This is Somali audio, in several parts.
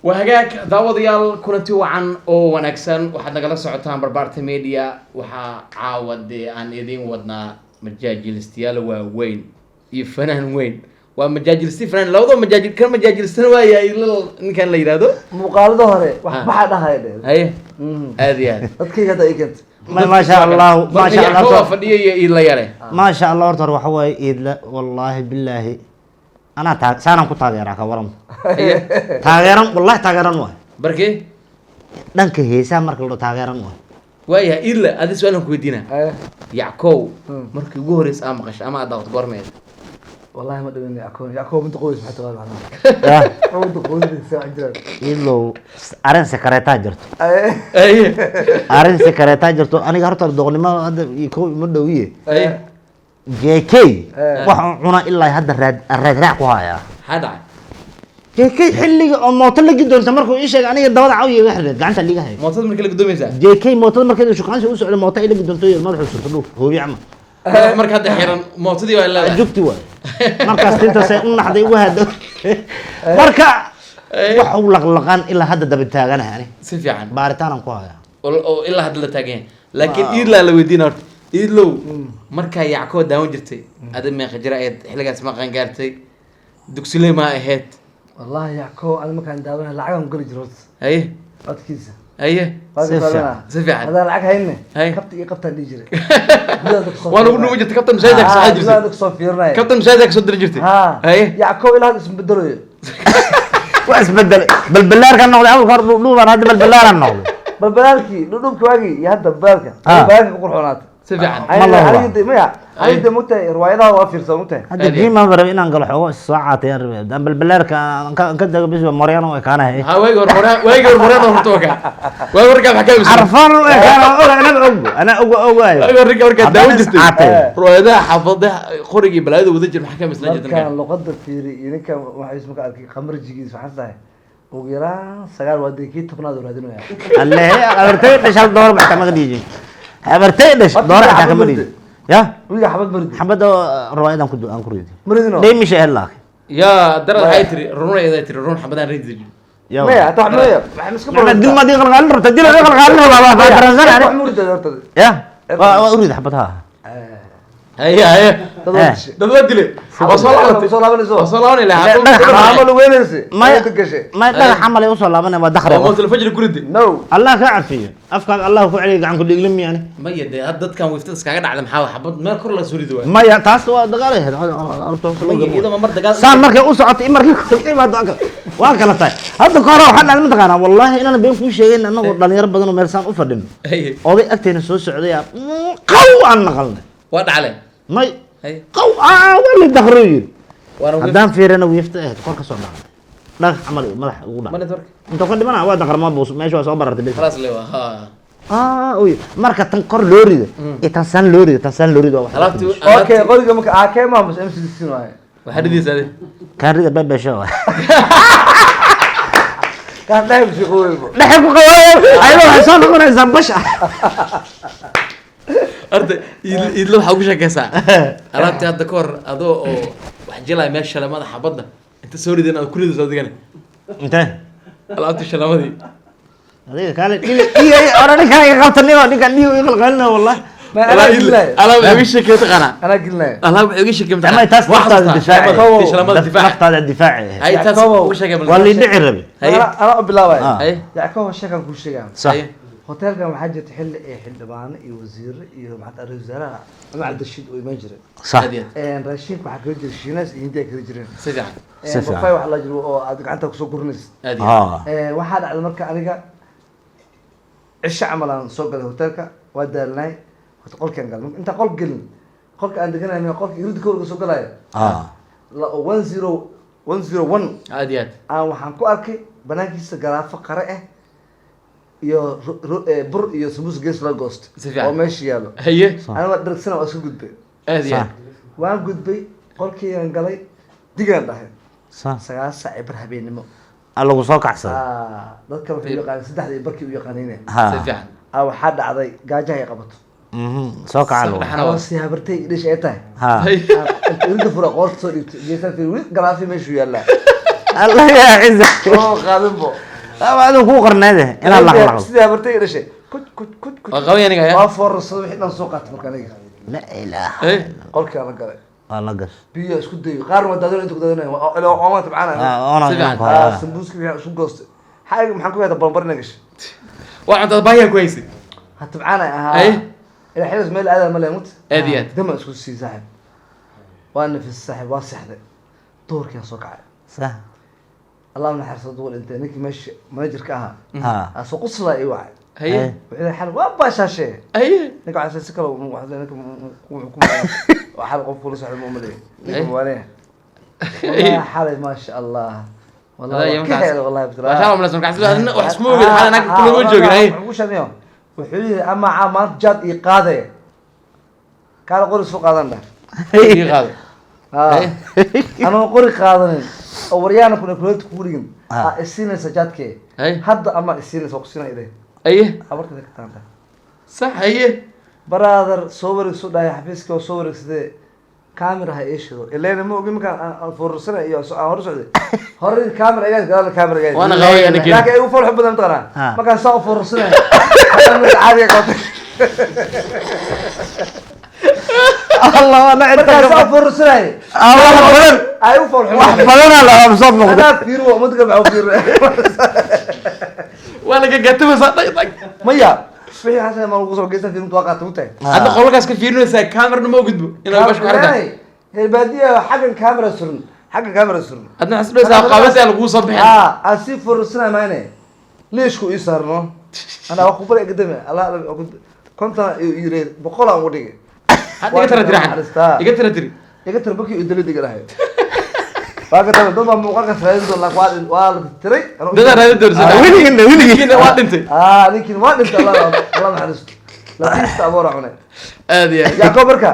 Waa hagaag, daawadayaal, kulanti wacan oo wanaagsan. Waxaad nagala socotaan Barbaarta Media. Waxaa caawa dee aan idiin wadnaa majaajilistayaal waaweyn iyo fanaan weyn. Waa majaajilisti, fanaan, labadaba majaajil. Kan majaajilistana waa yahay ninkan la yidhaahdo. Muuqaalada hore wax baxaa dhahaya dhe. Haye, aad iyo aad. Dadkayga hadda ii keentay. Maasha Allah, maasha Allah. Waa fadhiya iyo Iidla Yare. Maasha Allah. Horta hore waxa waaye, Iidla, wallaahi bilaahi, anaa taa saanaan ku taageeraa, ka waran? Haye. Taageeran, wallahi taageeran waay. Barkee? Dhanka heesaha marka la dhaho, taageeran waay. Waayahay Iidla, adi su-aalan ku weydiina. Yackow, markii ugu horeysa aa maqasho ama aad daawat goormeed? Wallahi ma dhawin Yacob. Yacob inta qoys maxay taqaan macnaha? Ya. Inta qoys wax jiraan. Iidlow, arrin sakareetaa jirto. Haye. Arrin sakareetaa jirto. Aniga horta doqnimo hadda iyo kow ima dhowiye. Haye. JK waxaan cunaa ilaa hadda raad raad raac ku hayaa. Maxaa dhacay? JK xilliga oo mooto la gidoonta markuu ii sheegay, aniga dabada cawiya iga xirneed, gacanta liiga hay. Mootada markii la gudoomaysaa? JK mootada markeeda shukaansi u socda, mooto ay la gidoonto iyo madaxu surto dhulka hoobiye camal. Marka hadda xiran mootadii waa leedahay. Jugti waay markaas, tintaasay u naxday, ugu hado marka wax u laqlaqan ilaa hadda daba taaganahay ani. Si fiican. Baaritaanaan ku hayaa. Oo ilaa hadda la taagan yahay, laakiin Iidlaa la weydiina horta. Iidlow, markaa Yackoo daawan jirtay, ada meeqa jira ahayd xilligaas? Ma qangaartay? Dugsiley maa ahayd? Wallahi Yacob ani markaan daawanay lacagaan ku geli jiro horta. Haye. Codkiisa. Haye. Waa Si fiican. Si fiican. Haddaan lacag hayne, Hay. kabta iyo qabtaan dhihi jiray. Gudaha dadka soo Waa lagu fiirinaya. dhuumi jirtay, kabtan masaajidka kasoo Ah, xadi gudaha jirtay. dadka soo fiirinaya. Kabtan masaajidka kasoo diri jirtay. Ha. Haye. Yacob ilaa hadda isbedelayo. Waa isbedelay, balbalaarkaan noqday. Awalka hor dhuudhuubaan, hadda balbalaaran noqday. Bal balaalkii dhudhubka waagii iyo hadda balaalka. Ah. Balaalka ku qurxoonaatay. Si fiican. Ma la huba. Aniga maya, aniga de mogtahay riwaayadaha waa fiirsan mogtahay. Hadda Aad iyo jiimaan rabay inaan galo, xoogo is soo caatay aan rabay. Haddaan balbalaarka aan ka dago bis, moryaan u ekaanahay. Ha, waagi hore morya, waagi hore moryada horta waa ka waagi markaa maxaa ka amisan? Carfaan u ekaana, oga anaba og, anaa og ogaayo. Waagi hore markaa Haddaan daawan is jirtay caatay. riwaayadaha xaafadaha, qorigii balaayada wada jir, maxaa ka amisnaan jirtay Markaan markaa? Luqada fiiri iyo ninkan waxay isma ka arkay khamrijigiisa, waxaan tahay ugu yaraan 9 waa dee kii 10aad oo raadinaya. Alle, habartay dhashay door baxta maga dhiijin, habartay dhash door xitaa kama dhiijin ya. Wiiga xabad maridi. Xabada riwaayadan ku aan ku riday. Maridino. Dheemisha ahayd laakiin. Yaa darad, waxay tiri run, tiri run xabadaan ridi jir. Ya. Maya, hata wax maya, waxay iska macnaa dil maad ii qalqaalin rabta, dil ii qalqaalin rabaa, waa daransan wax ani. murida horta. Ya, waa u rida xabad ha. Haye, haye. Dad waa dishay. Dad waa dilay, waa soo laabatay. Soo laabanayso. Waa soo laabanay lahaa. Dhagax. Maamo lugeynaysa. Maya. Inta gashay. Maya, dhagax camal ay usoo laabanaya, waa dakri. Oo mootul fajri ku riday. No. Allah ka cafiyo afkaaga, Allah ku celiyo, gacan ku dhiigla miyani. Maya dee, hadda dadkan wiiftada iskaga dhacda, maxaa xabad meel kor la soo ridi waay? Maya, taas waa dagaal ay ahayd. Maya, iyadoo mar dagaal Saan markay u socotay in markay ku imaado waa kala tahay. Hadda ka hore waxaa dhacday, mataqaanaa, wallahi inaan been kuu sheegayn, annagoo dhalinyaro badan oo meel saan u fadhino, Haye. oday agteena soo socday aa qaw aan naqalnay. Waa dhacle. May. Haye. Qaw aa waa la daqro yiri. Waana wiif. Haddaan fiirana, wiifta ahayd kor ka soo dhacday, dhagax camal madaxa ugu Ma dhacay. Network. Intuu ka dhimana waa daqarma buus, meesha waa soo barartay bes. Khalaas le waa ha. Ah, oy, marka tan kor loo rido iyo tan saan loo rido, tan saan loo rido waa wax. Alaabtii. Okay, qoriga marka AK ma mas M16 waaye? Waxaa ridaysaa adi. Kaan rida babasho. Kaan dhahay shaqooyinba. Dhexe ku qabaayo, ayadoo waxay soo noqonaysaa bash ah. Horta Iidla waxaa ugu sheekaysaa alaabtii hadda ka hor adoo oo wax jilaya meesha shalamada, xabadda inta soo rideen aad ku ridayso adigana. Intee? Alaabtii shalamadii. Adiga kaale dhiga dhiga ora, ninkaan iga qabta, nio ninkaan dhiga iga qalqalina wallahi. Ma anaa gelinaya. Alaab waxay uga sheekay taqaanaa. Anaa gelinaya. Alaab waxay uga sheekay. Ama taas naftaada difaaci. Shalamada difaac. Naftaada difaaci ahayd. Hay, taas Yakobo. uga sheekay. Waa lii dhici rabi. Haye. Anaa u bilaabaya. Ah. Haye. Yacob, sheekan kuu sheegaa. Sax. Haye. Hoteelkan waxaa jirta xilli ay xildhibaano iyo wasiiro iyo maxaa ra-iisul wasaaraha Cumar Cabdirashiid oo imaan jiray. Sax. Aad iyo aad. Raashinka waxaa kala jiray Shiinaas iyo Hindiya kala jireen. Si fiican. Si fiican. Buffet waxa la jiro oo aad gacanta kusoo gurinaysid. Aad iyo aad. Ah. Waxaa dhacday marka aniga cisho camal aan soo galay hoteelka, waa daalnay horta, qolkaan galay. Intaan qol gelin, qolka aan deganay, qolka irida kowrga soo galaayo, ah 10101. Aad iyo aad. Aan waxaan ku arkay banaankiisa garaafo qare ah iyo bur iyo sambuus gees la goosto Si fiican. oo meesha yaallo. Haye. Aniga waa dharagsana, waa iska gudbay. Aad iyo aad. Waan gudbay, qolkiyaan galay, digaan dhahay. Sax. 9:15 habeennimo. Ah, lagu soo kacsaday. Ah, dadka waxay u yaqaaneen 3:30 u yaqaaniin. Ha. Si fiican. Ah, waxaa dhacday gaajaha ay qabato. Soo kaca lagu. Sax. Ama si habartay dhish ay tahay. Ha. Haye. Inta irida fura, qoorta soo dhiibtay, geesaan fiiri, weli garaafi meeshuu yaallaa. Allah yaa ciza. Oo qaadin bo. Adigu kuu qorneede inaad laqlaqdo. Sidii habartay i dhashay, kud kud kud kud. Waa qaban aniga, ya. Waa foorarsaday, wixii dhan soo qaatay marka aniga. La ilaaha. Eh. Qolkaa la galay. Waa la gas. Biyo isku dayo, qaarna waa daadin, inta ku daadinaya ilaa oomaa tabcaanaya. Oona Si fiican. ku hayaa. Sambuuski wixii isku goostay, xaaga maxaan ku hayaa, barbar ina gashay. Waa cuntada baahiyaa ku haysay. Ha tabcaanay ahaa. Ay. Ilaa xilligaas meel aadaa ma leemut. Aad iyo aad. Dama isku sii saaxib, waa nafis saaxib, waa seexday, duhurkiyaa soo kacay. Sax. Allah naxariisto, duhur intee ninkii meesha managerka ahaa asoo quslaa ii wacay. Haye. Wuxuu yidhi, xal waa baashaashee. Haye. Ninka waxaa si kale ninka wuxuu ku waa xal qof kula socda ma umaleeyo ninka waanaya, wallahi xalay maasha Allah, wallahi waa ka helay, wallahi. Maasha Allah, malas markaas adna wax isma ogid, xalay naag kulama joogin. Haye. Wuxuu sheegay, wuxuu yidhi, ama caa maanta jaad ii qaadaya, kaala qori soo qaadan dhah. Ii qaado. Anoo qori qaadanin oo waryaana kuna kuleeta kugu dhigin. Ah. Aa isiinaysa jaadkee. Haye. Hadda ama isiinaysa waa kusiina idhe. Haye. Habartada ka taanta. Sax, haye. Brother, soo wareegso dhahay, xafiiska oo soo wareegsadee, camera ha ii shido, ileen ma ogi markaan aan foorarsana iyo aan hore socday, hore camera igaas, gadaal camera igaas. Waana qabaya ninkeena. Laakiin igu fool xun badan mataqaanaa. Ah. Markaan saa u foorarsanaya, camera caadiga qabtay. Allah waa la. Markaan saa u foorarsanaya. Wax badan. Ay u fool xun. Wax badanaa la soo noqday. Anaa fiiro waa umad kale, maxaa u fiiro? Waa laga gatamaysaa, dhag dhag. Maya, wixii xasan ma lagu soo geysan fiirintu waa qaatay u tahay. Hadda qolkaas ka fiirinaysaa, kamerana ma ogidbo inaad bash ku xirtaa. Reer baadiya, xaggan camera suran, xaggan camera suran. Adna xasbaysaa qaabasaa laguu soo bixin. Ah, aan sii fursanay maayne, liishku ii saarno, anaa waa kubala egadame, allah 50 yire, 100 aan ugu dhigay. Hadda iga tira tiri xan. Iga tira tiri. Iga tira markii uu dalid iga dhahay, waa ka taban dad baa muuqaalka raadin doona, laakiin waa la tiray. Dadaa raadin doona. Weligiina weligii. Ninkiina waa dhintay. Ah, ninkiin waa dhintay, allah allah naxariisto, lafiista aboora cunay. Aad iyo aad. Yaaqoob, marka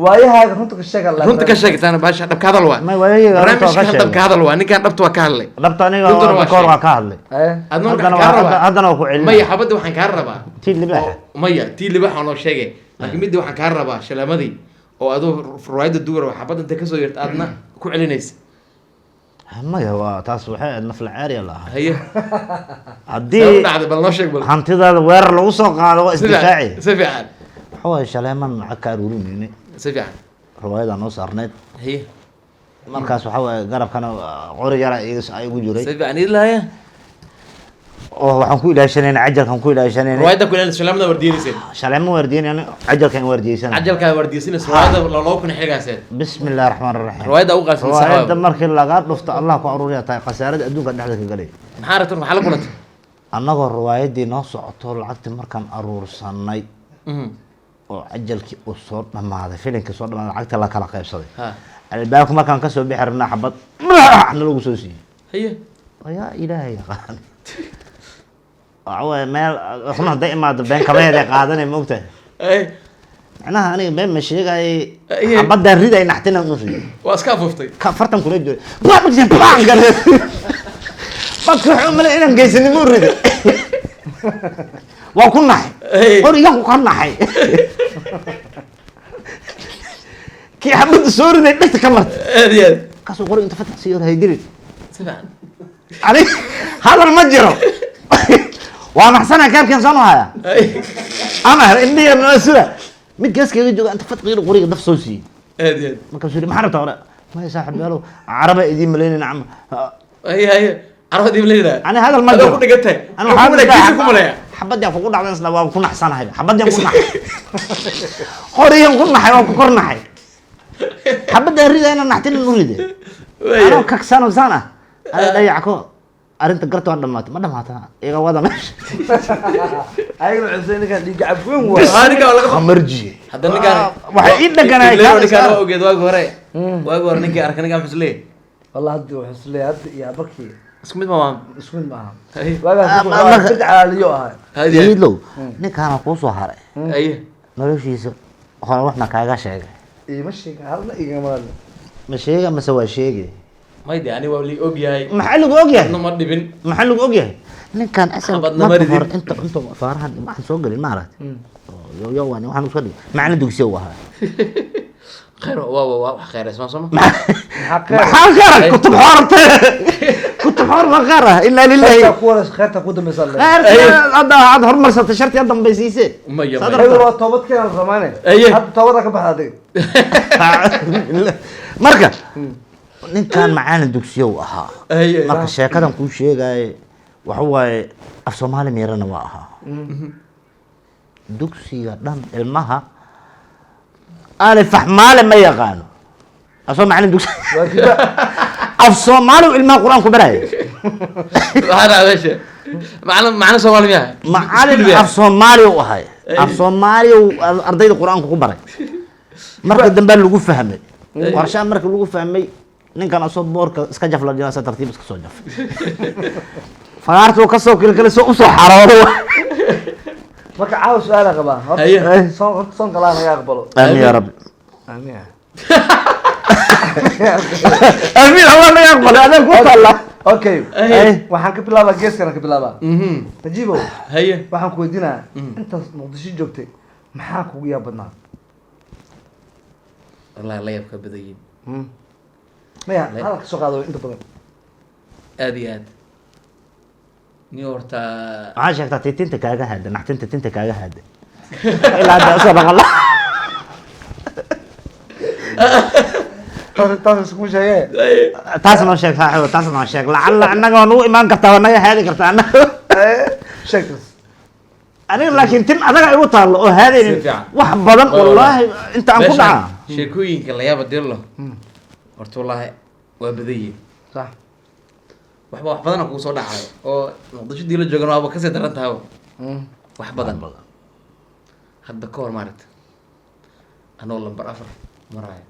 waayahaaga runta ka sheeg allah. Runta ka sheegtaana baasha dhabka hadal waa. May waayahayga runta waa ka Barnaamijkan sheegay. dhabka hadal waa, ninkan dhabta waa ka hadlay. Dhabta aniga Runtuna waa waa koor sheegay. waa ka hadlay. Eh. Adna marka Haddana waxaan kaa waa- rabaa. Haddana waa ku celinaya. Maya, xabadda waxaan kaa rabaa. Tii libaaxa. Maya, tii libaaxa noo sheegay, laakiin midda waxaan kaa rabaa shaleemadii oo aduu riwaayadda duwar oo xabadda inta kasoo yarta aadna ku celinaysa. Maya, waa taas, waxay ahayd nafla caariya la ahaa. Haye. Haddii see u dhacday? Bal noo sheeg bal. Hantidaada weerar lagu soo qaado, waa Si fiican. isdifaaci. Si fiican. Waxa waaye, shaleeman lacag ka aruurinaynay. Si fiican. Riwaayadaa noo saarneyd. Haye. Markaas waxa waaye, garabkana qori yara igu jiray. Si fiican idilahaya. Oo waxaan ku ilaashanayna cajalkan ku ilaashanayna. Riwaayadda ku ilaalin, shaleemada wardiyeysay. Shaleemo waardiyeynay, cajalkan waardiyeysanay. Cajalkaa wardiyeysanaysa riwaayadda 2000 xilligaaseed. Bismi illahi raxmaan raxiim. Riwaayadda ugu qaalisan sax Riwaayadda waaye. Markii laga dhufto, allah ku aruuriya tahay khasaarada adduunka dhexda ka galay. Maxaa rabtan, maxaa la kulantay? Annagoo riwaayaddii noo socoto, lacagtii markaan aruursanay oo cajalkii uu soo dhammaaday, filinkii soo dhamaaday, lacagta la kala qaybsaday, albaabka markaan kasoo bixi rabnaa, xabad na lagu soo siiyey. Haye. Yaa ilaahay yaqaan, waxa waaye, meel run hadday imaado, been kabaheeday qaadanay, ma ogtahay? Ay. Macnaha aniga been ma sheegayay. Aye. Xabadaan riday naxtina u riday. Waa iska afuuftay. Ka fartan kula jiro baan gare, badka wuxuu malay inaan geysanin, ma u riday, waa ku naxay. Aye. Qorigan ku ka naxay, kii xabadda soo riday dhegta ka martay. Aad iyo aad. Kaasuu qori inta fatax siiyo haydirin. Si fiican. Anig hadal ma jiro, waa maxsana kaabkan saan u hayaa. Ay. Ama indhiga noo sura mid geeskaga jooga inta fadqiiro qoriga daf soo siiyey. Aad iyo aad. Markaasuu yidhi, maxaa rabtaa? Hore maya saaxib yaalow, caraba idiin malaynayna cama. Haye haye, carabadii ma leedahay? Ani hadal ma Adoo jiro. ku dhigan tahay. Ani Wuxuu waxaan ku malaya, isdhahay kiisuu ku malaya. Xabadii aan kugu dhacday isla waa ku naxsanahay, xabadii aan ku naxay, qorigan ku naxay, waan ku kor naxay, xabadaan rida inaan naxtin u ride. Waaya. Anoo kagsano saan ah, ana dhayacko arrinta garta waa dhamaatay, ma dhamaata, iga wada meesha. Ayagana waxay ninkan dhiig cab weyn waa. Ah, ninkaan waa laga Khamarjiye. Hadda ninkaan waxay ii dhaganaay. Ilaa ninkaan waa ogeed waagi hore, waagi hore ninkii arka ninkaan muxuu isleeyahay? Wallah hadda wuxuu isleeyahay hadda iyo markii Isku mid ma maaha. Isku mid maaha. Haye. Waagaas Ah, wuxuu ahaa mid calaaliyo ahaa. Haye. Iidlow, ninkaana kuu soo haray. Haye. Noloshiisa hore waxna kaaga sheegay. Iima sheegin, halna igama hadlin. Ma sheega mase waa sheege? May de, ani waa lii og yahay. Maxaa lagu og yahay? Adna ma dhibin. Maxaa lagu og yahay ninkan asal? Xabadna ma Marka ridin. hore inta faarahan waxaan soo gelin, ma aragtay, yo yo waan waxaan iska dhigay macna dugsiyo u ahaa. Khayr waa wax khayraysmaa sooma? Maxaa khayr? Maxaa khayr? Kutub xoorte, kutub xoor ma khayr ah? Ilaa lillahi. Khayrta ku warayso, khayrta ku dambaysa alle. Khayrka hadda aad horumarsatay sharti aad dambaysiisee. Maya, Saad maya. Hebel waa toobad keenan ramaane. Aye. Hadda toobada ka baxda adiga. Marka ninkan macaalin dugsiyow ahaa. Aye. Marka sheekadan kuu sheegaaye waxa waaye, af Soomaali miirana waa ahaa. Dugsiga dhan ilmaha alifaxmaale ma yaqaano, asoo macalin dugsi. Waa kiba. Af Soomaali ilmaha Qur-aan ku baraya. Waxaa dhacday meesha macalin Soomaali miyaa? Macalin af Soomaali u ahay, af Soomaali uu ardayda Qur-aanka ku baray. Marka dambaa lagu fahmay qorshaha. Marka lagu fahmay, ninkan asoo boorka iska jafla jinaasa tartiib iska soo jafay, fagaartuu kasoo kilkilay, soo usoo xaroodo. Marka caawa su-aala qabaa. Haye. Horta soon, horta soonka laa naga aqbalo. Aamin yaa Rabbi. Aamin. Aamin, Allah naga aqbalay, adeeg ku taalla. Okay. Haye. Waxaan ka bilaabaa geeskana ka bilaabaa. Najiibow. Haye. Waxaan ku weydiinaa, intaas Muqdisho joogtay maxaa kugu yaab badnaa? Wallahi la yaab ka badan yihiin. Maya, hadal ka soo qaado inta badan. Aad iyo aad ni horta. Waxaa sheegtaa tii tinta kaaga haada, naxtinta tinta kaaga haada, ilaa hadda usoo dhaqala. Taas isku sheegee. Taas noo sheeg, saaxiibo, taas noo sheeg. Lacalla annaga waa nagu imaan kartaa, waa naga haadi kartaa annaga. Sheegtas. Aniga laakiin tin adaga igu taallo oo haadaynin. Si fiican. Wax badan wallaahi inta aan ku Meeshaan dhaca. Sheekooyinka la yaaba dirlo horta wallaahi waa badan yihiin. Sax. Waxba wax badan kugu soo dhacayo oo Muqdisho dii la joogan waaba kasii daran tahay wax badan. Hadda ka hor maaragta anoo lambar 4 maraayo,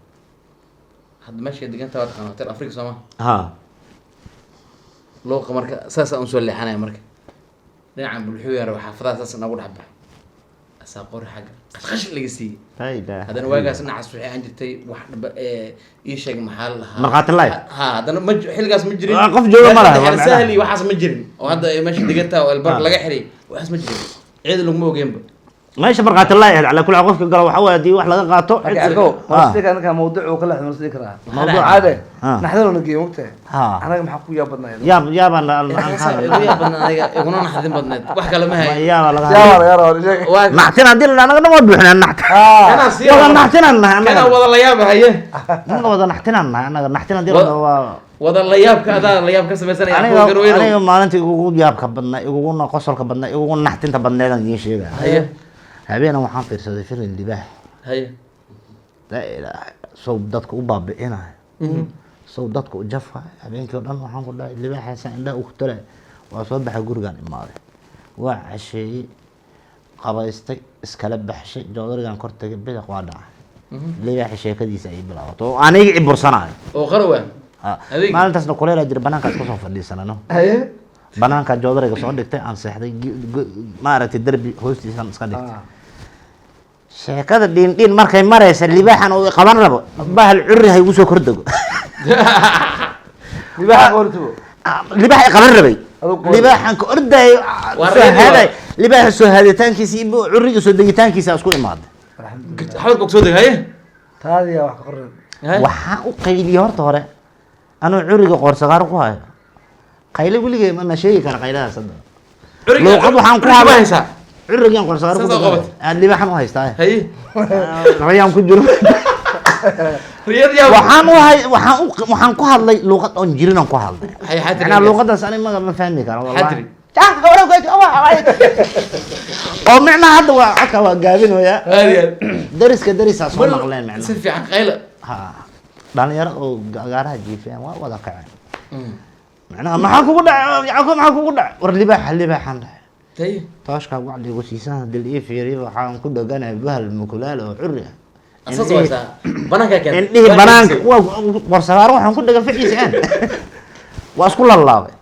hadda meesha degan tahay waa taqaana, Hotel Africa, sooma? Ha. Looqa marka saasaan usoo leexanaya, marka dhinacan Bulxuu yar xaafadaha saas nagu dhex baxo, asaa qori xagga qashqash laga siiyey. Laa ilaaha. Haddana waagaas dhinacaas waxay aan jirtay wax dhaba ii sheeg, maxaa la lahaa? Markhaati live. Ha, haddana ma xilligaas ma jirin. Qof jooga ma laha, Meesha waa macnaha. Sahli waxaas ma jirin oo hadda ay meesha degan tahay oo albaabka laga xiray, waxaas ma jirin, ciid laguma ogeenba. Meesha markhaati laa yahay calaa kulli xaal, qofka galo waxa waaye haddii wax laga qaato. Marka arko Ah. ma ninka ninka mawduuc uu ka leexdo, ma sidii karaa? Mawduuc. Caade. Ah. Naxdin la geeyo mugtahay. Ha. Anaga maxaa ku yaab badnaa? Yaab yaabaan Igu yaab badnaa aniga, iguna naxdin badneed, wax kale ma hay. Yaaba laga Yaa laga rabaa sheeg. Waa naxtin haddii la anaga dhan waa buuxnaa naxtin. Ah. Kanaa sii Wada naxtinaan nahay kanaa annaga. Wada la yaab haye. Annaga wada naxtinaan nahay annaga, naxtin haddii la dhaho waa Wada la yaabka adaa la yaab ka samaysanaya. Aniga kuwa garweynow. Aniga maalintii igugu yaabka badnaa, iguguna qosolka badnaa, igugu naxtinta badneedaan idiin sheegaya. Haye. Habeenan waxaan fiirsaday filim libaax. Haye. Laa ilaaha, sow dadka u baabi'inayo, sow dadka u jafayo. Habeenkii oo dhan waxaan ku dhahay libaaxaasa indhaha uku talay. Waa soo baxay, gurigaan imaaday, waa casheeyey, qabaystay, iskala baxshay, joodarigaan kor tagay, bidaq waa dhacay. Libaaxa sheekadiisa ay bilaabato oo aniga i bursanayo. Oo qarowa. Ha. Adeeg. Maalintaasna kuleelaa jira, banaankaas kasoo fadhiisanano. Haye. Banaankaa joodariga soo dhigtay, aan seexday, maaragtay derbi hoostiisaan iska dhigtay. Ah. Sheekada dhiin dhiin markay maraysa, libaaxan uu qaban rabo, bahal curri ha igu soo kordego. Libaaxa qortubo. Ah, libaax i qaban rabay. Adigu qoor. Libaaxan ka ordayo Waa soo reedi waa. haaday, libaaxa soo haaditaankiisa iyo curriga soo degitaankiisa isku imaaday. Alxamdulillah. Xabadka ku soo deg haye. Taadiya wax ka qoran. Haye. Waxaa u qayliyey horta hore anuu curiga qoorsagaar ku hayo, qayle weligay ma sheegi kara qayladaas hadda. Luuqad waxaan ku Curiga ma hadlay. haysaa? Curigan qoorsagaar ku Saas oo qabat. aan libaaxan u haystaa. Haye. Rayaan ku jiro. Riyad yaa. Waxaan u hay waxaan u waxaan ku hadlay luuqad oon jirin aan ku hadlay. Hay xatri. Macnaa luuqadaas ani ma fahmi karo wallahi. Xatri. Oo micnaha hadda waa codka waa gaabinoyaa. Aad iyo aad. Dariska darisaa soo maqleen Si micnaha. fiican qayla. Ha, dhalinyaro oo gaaraha jiifeen waa wada kaceen. Macnaha maxaa kugu dhacay, Yacquub, maxaa kugu dhacay? War libaaxa, libaaxan dhacay. Taye. Tooshkaa wacdi igu siisan dil ii fiiriyo, waxaan ku dheganahay bahal mukulaal oo curri ah. Asaas waa saa banaanka keentay. Indhihii banaanka waa qorsagaaro, waxaan ku dhegan ficiisa aan waa isku laalaabay.